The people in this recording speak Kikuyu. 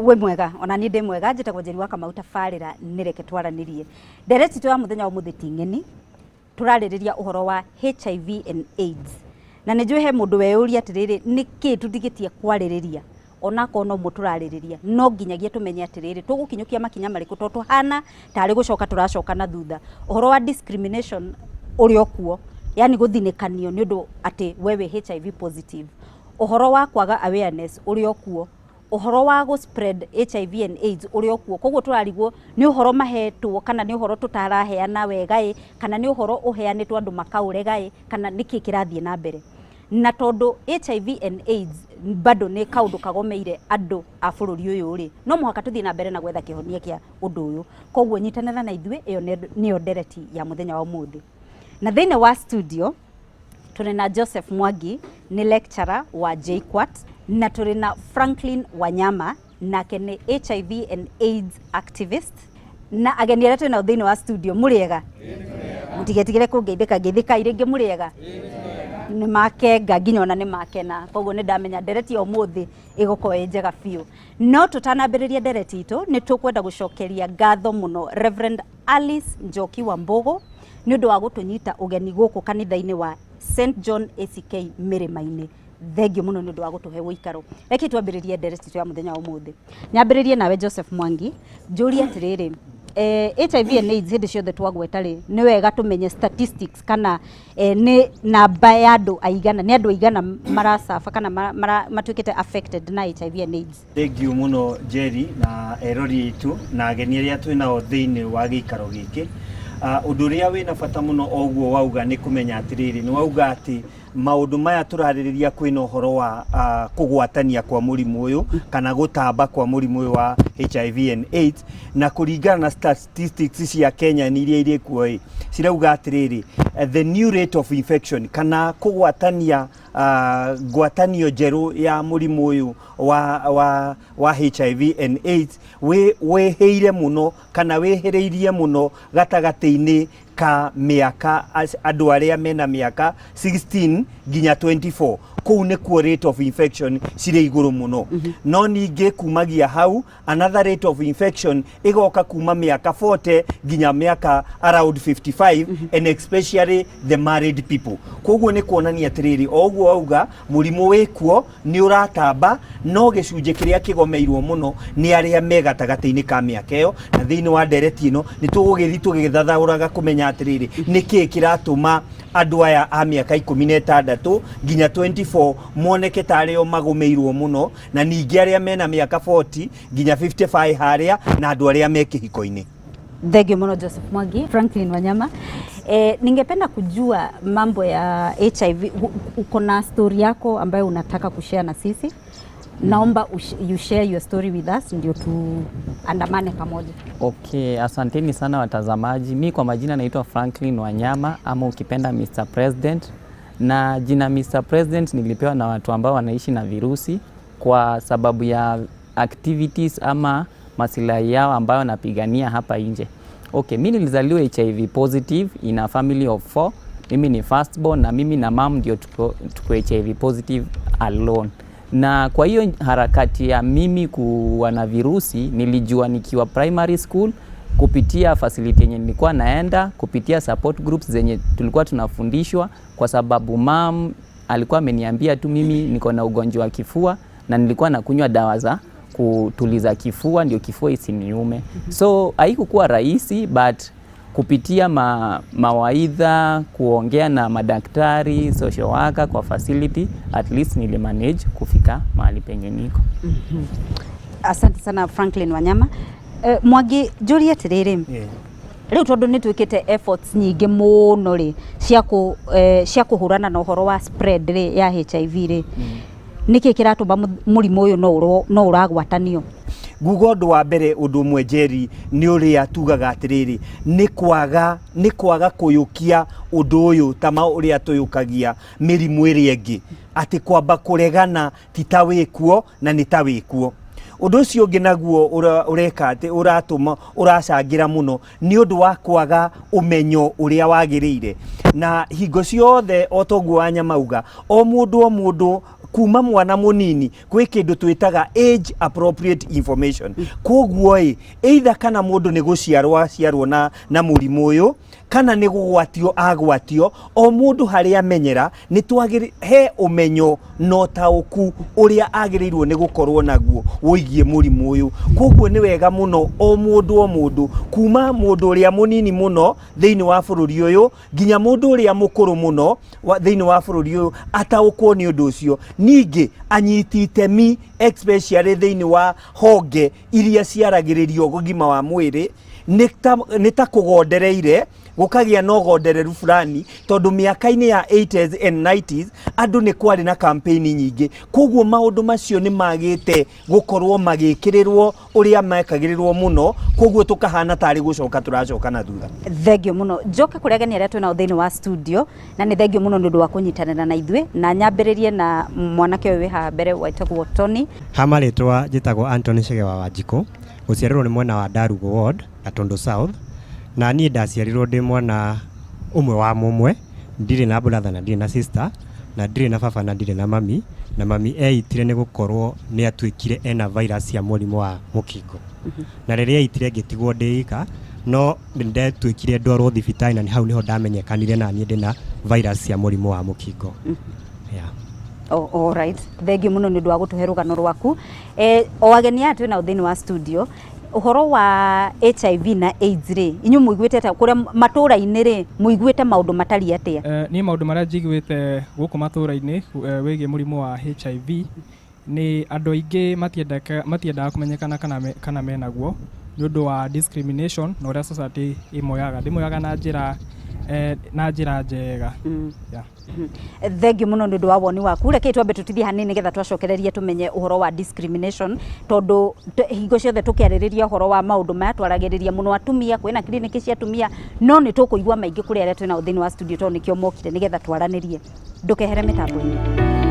Wĩ mwega, ona niĩ ndĩ mwega. Njĩtagwo Njeri wa Kamau, tabarĩra nĩ Reke Twaranĩrie. Ndereti itũ ya mũthenya wa ũmũthĩ ti ng'eni, tũrarĩrĩria ũhoro wa HIV and AIDS. Na nĩ njũĩ he mũndũ weyũria atĩrĩrĩ, nĩkĩ tũtigĩtie kwarĩrĩria onakorwo no mo tũrarĩrĩria, no nginyagia tũmenye atĩrĩrĩ, tũgũkinyũkia makinya marĩkũ, tondũ tũhana tarĩ gũcoka tũracoka na thutha. Ũhoro wa discrimination ũrĩ o kuo, yani gũthinĩkanio nĩ ũndũ atĩ we wĩ HIV positive. Ũhoro wa kwaga awareness ũrĩ o kuo. Ũhoro wa gũ spread HIV and AIDS ũrĩ o kuo. Koguo tũrarigwo nĩ ũhoro mahetwo kana nĩ ũhoro tũtaraheana wega ĩ, kana nĩ ũhoro ũheanĩtwo andũ makaũrega ĩ, kana nĩkĩ kĩrathiĩ na mbere. Na tondũ HIV and AIDS bado nĩ kaũndũ kagomeire andũ a bũrũri ũyũ rĩ, no mũhaka tũthiĩ na mbere na gwetha kĩhonia kĩa ũndũ ũyũ. Koguo nyitanĩra na ithuĩ, ĩyo nĩyo ndereti ya mũthenya wa ũmũthĩ. Na thĩinĩ wa studio tũrĩ na Joseph Mwangi, nĩ lecturer wa JKUAT, na tũrĩ na Franklin Wanyama, nake nĩ HIV and AIDS activist. Na ageni arĩa twĩ nao thĩinĩ wa studio, mũrĩega? Mũtigetigĩre kũngeithĩka, ngeithĩkai rĩngĩ, mũrĩega? Nĩ makenga nginya ona nĩ makena, koguo nĩ ndamenya ndereti ya ũmũthĩ ĩgũkorwo ĩ njega biũ. No tũtanambĩrĩria ndereti itũ, nĩ tũkwenda gũcokeria ngatho mũno Reverend Alice Njoki wa Mbogo nĩ ũndũ wa gũtũnyita ũgeni gũkũ kanitha-inĩ wa St John ACK Mĩrĩma-inĩ. Thengiũ mũno nĩ ũndũ wa gũtũhe ũikaro. Reke twambĩrĩrie ndereti itũ ya mũthenya wa ũmũthĩ. Nyambĩrĩrie nawe Joseph Mwangi, njũrie atĩrĩrĩ, HIV and AIDS hĩndĩ ciothe twagweta rĩ, nĩ wega tũmenye statistics kana nĩ namba ya andũ aigana, nĩ andũ aigana maracaba kana matuĩkĩte affected na HIV and AIDS. Thengiũ mũno Njeri na erori aitũ na ageni arĩa twĩ nao thĩinĩ wa gĩikaro gĩkĩ. Ũndũ ũrĩa wĩna bata mũno oguo wauga nĩ kũmenya atĩrĩrĩ, nĩ wauga atĩ maũndũ maya tũrarĩrĩria kwĩna ũhoro wa kũgwatania kwa mũrimũ ũyũ kana gũtamba kwa mũrimũ ũyũ wa HIV and AIDS, na kũringana na statistics cia Kenya nĩ iria irĩ kuo ĩ, cirauga atĩrĩrĩ, the new rate of infection kana kũgwatania ngwatanio njerũ ya mũrimũ ũyũ wa HIV and AIDS wĩhĩire mũno kana wĩhĩrĩirie mũno gatagatĩ-inĩ ka mĩaka andũ arĩa mena mĩaka 16 nginya 24. Kũu nĩkuo rate of infection cirĩ igũrũ mũno. No ningĩ kumagia hau another rate of infection ĩgoka kuma mĩaka 40 nginya mĩaka around 55, and especially the married people. Koguo nĩ kuonania atĩrĩrĩ, o ũguo wauga mũrimũ wĩkuo, nĩ ũratamba, no gĩcunjĩ kĩrĩa kĩgomeirwo mũno nĩ arĩa me gatagatĩ-inĩ ka mĩaka ĩyo. Na thĩinĩ wa ndereti ĩno nĩ tũgũgĩthiĩ tũgĩthathaũraga kũmenya atĩrĩrĩ, nĩ kĩĩ kĩratũma andũ aya a mĩaka 16 nginya 24 moneke ta arĩo magũmĩirwo mũno, na ningĩ arĩa mena mĩaka 40 nginya 55 harĩa, na andũ arĩa me kĩhiko-inĩ. Thank you mũno Joseph Mwangi. Franklin Wanyama, ningependa kujua mambo ya HIV. Uko na story yako ambayo unataka kushare na sisi? Naomba you share your story with us ndio tuandamane pamoja. Okay, asanteni sana watazamaji. Mi kwa majina naitwa Franklin Wanyama ama ukipenda Mr. President. Na jina Mr. President nilipewa na watu ambao wanaishi na virusi kwa sababu ya activities ama masilahi yao ambayo napigania hapa nje. Okay, mi nilizaliwa HIV positive in a family of four. Mimi ni firstborn na mimi na mom ndio tuko HIV positive alone. Na kwa hiyo harakati ya mimi kuwa na virusi nilijua nikiwa primary school kupitia facility yenye nilikuwa naenda, kupitia support groups zenye tulikuwa tunafundishwa, kwa sababu mum alikuwa ameniambia tu mimi niko na ugonjwa wa kifua na nilikuwa nakunywa dawa za kutuliza kifua ndio kifua isiniume. So haikukuwa rahisi, but kupitia mawaidha, kuongea na madaktari, social worker kwa facility, at least nilimanage kufika mahali penye niko. Asante sana Franklin Wanyama. Mwangi, njũrie atĩrĩrĩ, rĩu tondũ nĩ twĩkĩte efforts nyingĩ mũno rĩ cia kũhũrana na ũhoro wa spread rĩ ya HIV rĩ, nĩkĩ kĩratũma mũrimũ ũyũ no ũragwatanio? Nguga ũndũ wa mbere, ũndũ ũmwe Njeri, nĩ ũrĩa tugaga atĩrĩrĩ, nĩ kwaga kũyũkia ũndũ ũyũ ta ma ũrĩa tũyũkagia mĩrimũ ĩrĩa ĩngĩ, atĩ kwamba kũregana ti ta wĩkuo na nĩ ta wĩkuo. Ũndũ ũcio ũngĩ naguo ũreka atĩ ũratũma ũracangĩra mũno nĩ ũndũ wa kwaga ũmenyo ũrĩa wagĩrĩire. Na hingo ciothe o toguo Wanyama auga, o mũndũ o mũndũ kuma mwana mũnini kwĩ kĩndũ twĩtaga age appropriate information. Koguo ĩ either kana mũndũ nĩ gũciarwo aciarwo na mũrimũ ũyũ, kana nĩ gũgwatio agwatio, o mũndũ harĩa amenyera nĩ twagĩrĩ he ũmenyo na ũtaũku ũrĩa agĩrĩirwo nĩ gũkorwo naguo wĩgiĩ mũrimũ ũyũ. Koguo nĩ wega mũno o mũndũ o mũndũ, kuma mũndũ ũrĩa mũnini mũno thĩinĩ wa bũrũri ũyũ nginya mũndũ ũrĩa mũkũrũ mũno thĩinĩ wa bũrũri ũyũ, ataũkwo nĩ ũndũ ũcio. Ningĩ anyiti itemi, especially thĩinĩ wa honge iria ciaragĩrĩrio ũgima wa mwĩrĩ, nĩ ta kũgondereire gũkagĩa na ũgondereru fulani, tondũ mĩaka-inĩ ya 80s and 90s andũ nĩ kwarĩ na campaign nyingĩ. Koguo maũndũ macio nĩ magĩte gũkorwo magĩkĩrĩrwo ũrĩa mekagĩrĩrwo mũno, koguo tũkahana tarĩ gũcoka tũracoka na thutha. Thengio mũno. Njoke kũrĩ ageni arĩa twĩnao thĩinĩ wa studio, na nĩ thengio mũno nĩ ũndũ wa kũnyitanĩra na ithuĩ, na nyambĩrĩrie na mwanake ũyũ wĩ haha mbere wetagwo Tony. Ha marĩtwa njĩtagwo Anthony Chege wa Wanjikũ, gũciarĩrwo nĩ mwena wa Ndarugo Ward, Gatundu South, na niĩ ndaciarirwo ndĩ mwana ũmwe wa mũmwe, ndirĩ na brother na ndirĩ na sister, na ndirĩ na baba na ndirĩ na mami, na mami eitire nĩ gũkorwo nĩ atuĩkire ena virus ya mũrimũ wa mũkingo. Na rĩrĩa eitire ngĩtigwo ndĩ ika, no nĩ ndatuĩkire ndwarwo thibitarĩ, na nĩ hau nĩho ndamenyekanire na niĩ ndĩna virus ya mũrimũ wa mũkingo. Yeah. Oh, all right. Thengio mũno nĩ ũndũ wa gũtũhe rũgano rwaku. O ageni aya twĩ nao thĩinĩ wa studio, ũhoro wa HIV na AIDS rĩ, inyuĩ mũiguĩte atĩa kũrĩa matũũra-inĩ rĩ, mũiguĩte maũndũ matariĩ atĩa? Niĩ maũndũ marĩa njiguĩte gũkũ matũũra-inĩ wĩgiĩ mũrimũ wa HIV nĩ andũ aingĩ matiendaga kũmenyekana kana menaguo nĩ ũndũ wa discrimination na ũrĩa society ĩmoyaga, ndĩmoyaga na njĩra njega. Yeah. Thengio mũno nĩ ũndũ wa woni waku. Rekei twambe tũtithie hanini nĩgetha twacokererie tũmenye ũhoro wa discrimination, tondũ hingo ciothe tũkĩarĩrĩria ũhoro wa maũndũ maya twaragĩrĩria mũno atumia, kwĩna kiriniki cia atumia, no nĩ tũkũigua maingĩ kũrĩ arĩa twĩnao thĩinĩ wa studio, tondũ nĩkĩo mokire nĩgetha twaranĩrie. Ndũkehere mĩtambo-inĩ.